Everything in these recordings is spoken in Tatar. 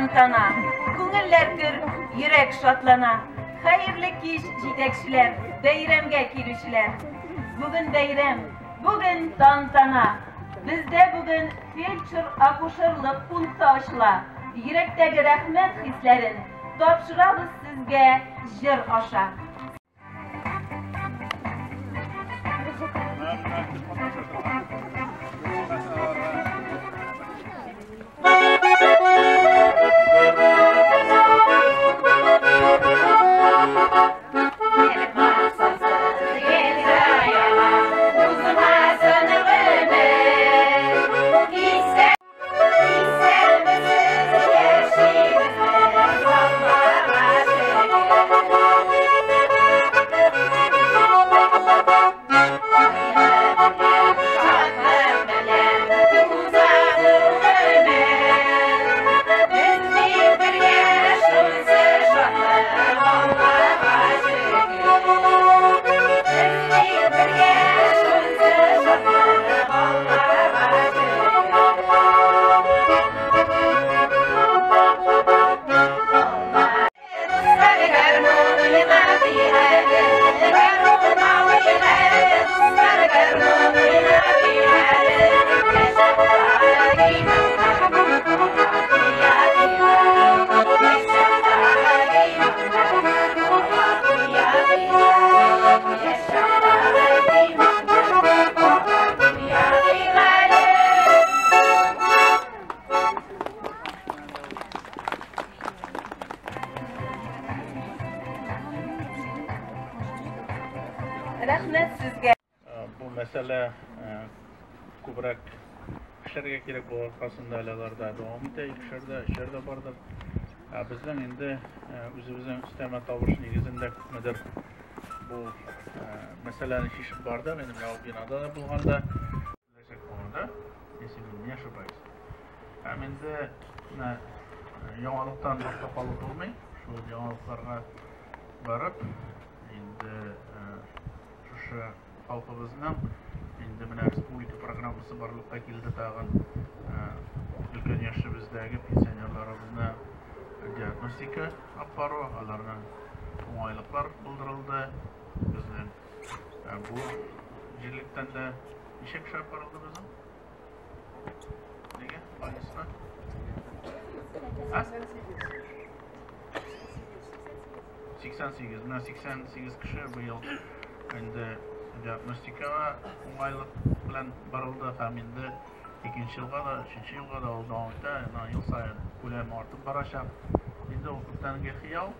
тантана. Күңелләр көр, йөрәк шатлана. Хәерле кич, җитәкчеләр, бәйрәмгә килүчеләр. Бүген бәйрәм, бүген тантана. Бездә бүген фельдшер-акушерлык пункты ачыла. Йөрәктәге рәхмәт хисләрен тапшырабыз сезгә җыр аша. Рәхмәт сезгә. Бу мәсьәлә күбрәк эшләргә кирәк булу аркасында әле алар да дәвам итә, икешәр дә, өчәр дә бардыр. Ә безнең инде үзебезнең өстәмә табыш нигезендә күпмедер бу мәсьәләне чишеп бардык. Инде менә ул бинада да булганда, да, если мин не ошибаюсь. Һәм инде менә яңалыктан артта калып булмый. Шул яңалыкларга барып, инде шушы халкыбызның инде менә республика программасы барлыкка килде тагын өлкән яшебездәге пенсионерларыбызны диагностика алып бару, аларның уңайлыклар булдырылды. Безнең бу җирлектән дә ничә кеше алып барылды безнең? Нигә? Больницага? 88. Менә 88 кеше быел инде диагностикага уңайлык белән барылды һәм инде икенче елга да, өченче елга да ул дәвам итә. Ел саен күләме артып барачак. Инде ул күптәнге хыял,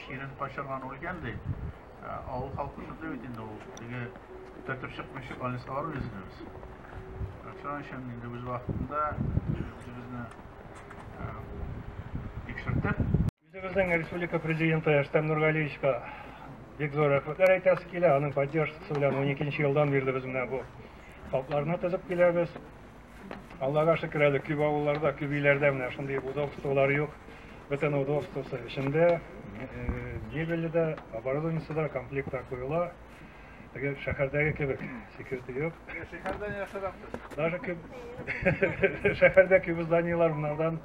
чирен качырган үлгән ди. Авыл халкы шундый бит инде ул. Теге төртеп чыкмыйча больницага бармыйбыз инде без. Шуның өчен инде үз вакытында үзебезне тикшертеп. Үзебезнең республика президенты Рөстәм Нургалиевичка бик зур рәхмәтләр әйтәсе килә. Аның поддержкасы белән 12 елдан бирле без менә бу ФАПларны төзеп киләбез. Аллага шөкер, әле күп авылларда, күп өйләрдә менә шундый удобстволар юк. Бөтен удобствосы эчендә, мебеле дә, оборудованиесе да комплектта куела. Теге шәһәрдәге кебек секреты юк. Шәһәрдән яхшырак без. Даже күп шәһәрдә күп зданиелар монардан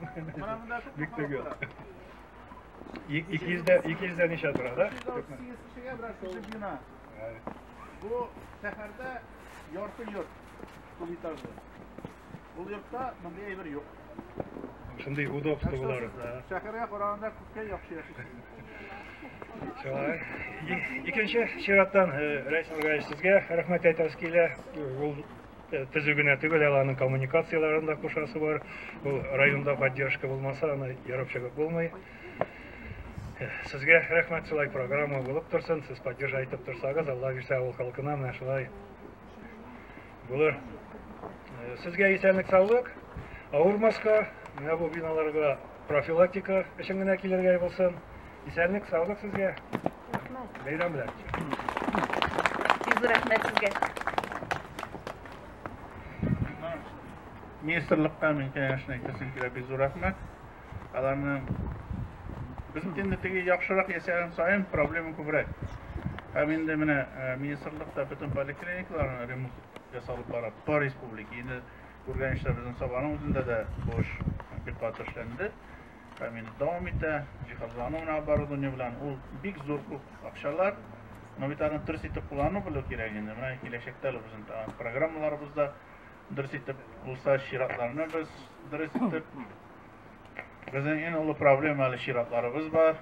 бик тә юк. 200 дә ничә тора, да? 238 кешегә берәр шушы бина. Бу шәһәрдә ярты йорт күп этажлы. Ул йортта мондый әйбер юк. Шундый удобстволар. Шәһәргә караганда күпкә яхшы яшисез. Шулай. Икенче чираттан Рәис Нургалиевич, сезгә рәхмәт әйтәсе килә. Ул төзү генә түгел, әле аның коммуникацияләрен дә кушасы бар. Ул районда поддержка булмаса, аны ярып чыгып булмый. Сезгә рәхмәт, шулай программа булып торсын. Сез поддержка итеп торсагыз, Алла бирсә, авыл халкына менә шулай булыр. Сезгә исәнлек, саулык, авырмаска, менә бу биналарга профилактика өчен генә килергә булсын. Исәнлек, саулык сезгә. Рәхмәт. Бәйрәм белән. Бик зур рәхмәт сезгә. Министрлыкка мин, конечно, әйтәсем килә, бик зур рәхмәт. Аларның без бит инде теге яхшырак яшәгән саен проблема күбрәк. Һәм инде менә министрлыкта бөтен поликлиникаларны ремонт ясалып бара по республике. Инде күргәнчә, безнең Сабаның үзендә дә бу эш бик каты эшләнде. Һәм инде дәвам итә, җиһазлану менә оборудование белән, ул бик зур күп акчалар, но бит аны дөрес итеп куллану белү кирәк инде. Менә киләчәктә әле безнең тагын программаларыбыз да дөрес итеп булса, чиратларны без дөрес итеп, безнең иң олы проблема әле чиратларыбыз бар.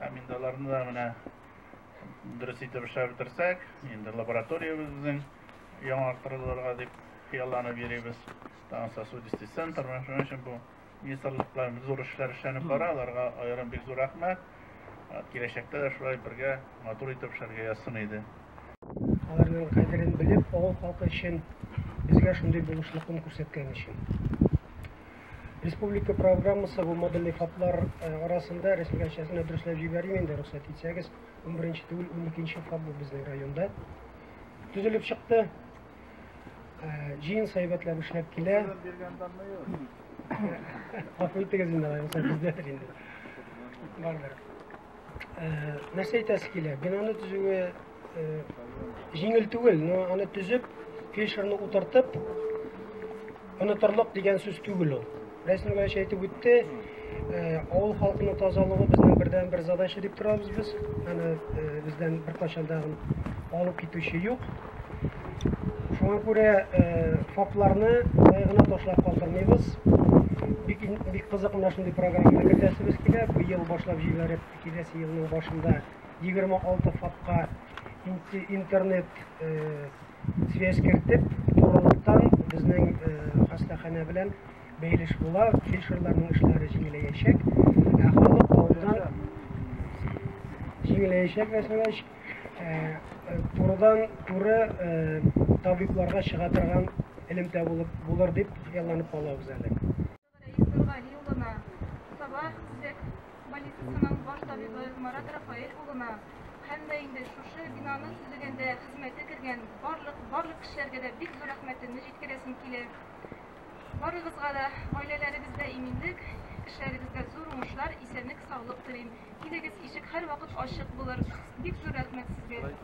Һәм инде аларны да менә дөрес итеп эшләп бетерсәк, инде лабораториябез безнең яңартылырга дип хыялланып йөрибез. Тагын сосудистый центр, менә шуның өчен бу министрлык белән зур эшләр эшләнеп бара, аларга аерым бик зур рәхмәт. Киләчәктә дә шулай бергә матур итеп эшләргә язсын иде. Аларның кадерен белеп, авыл халкы өчен безгә шундый булышлыкын күрсәткән өчен. Республика программасы бу модульный ФАПлар арасында республика эчәсенә дөресләп җибәрим инде, рөхсәт итсәгез, 11 түгел, 12 ФАП бу безнең районда төзелеп чыкты. Җыен сәйбәтләп эшләп килә. Гафу итегез инде, алай булса бездәдер инде. Бардыр. Нәрсә әйтәсе килә? Бинаны төзүе җиңел түгел, но аны төзеп, фельдшерны утыртып, онытырлык дигән сүз түгел ул. Рәис Нургалиевич әйтеп үтте, авыл халкының тазалыгы безнең бердән-бер задача дип торабыз без. Аны бездән беркайчан да алып китүче юк. Шуңа күрә ФАПларны болай гына ташлап калдырмыйбыз. Бик, бик кызык менә шундый программа кертәсебез килә. Быел башлап җибәреп, киләсе елның башында 26 ФАПка интернет связь кертеп, турылыктан безнең хастаханә белән бәйлеш була, фельдшерларның эшләре җиңеләячәк. Ә халык авылдан җиңеләячәк, Рәсмиләч. Турыдан туры табибларга чыга торган элемтә булып булыр дип хыялланып калабыз әле. Рәис Нургали улына, Саба үзәк больницасының баш табибы Марат Рафаэль улына һәм дә инде шушы бинаны төзегәндә хезмәте кергән барлык барлык кешеләргә дә бик зур рәхмәтемне җиткерәсем килә. Барыгызга да гаиләләрегездә иминлек, эшләрегездә зур уңышлар, исәнлек, саулык телим. Килегез, ишек һәрвакыт ачык булыр. Бик зур рәхмәт сезгә.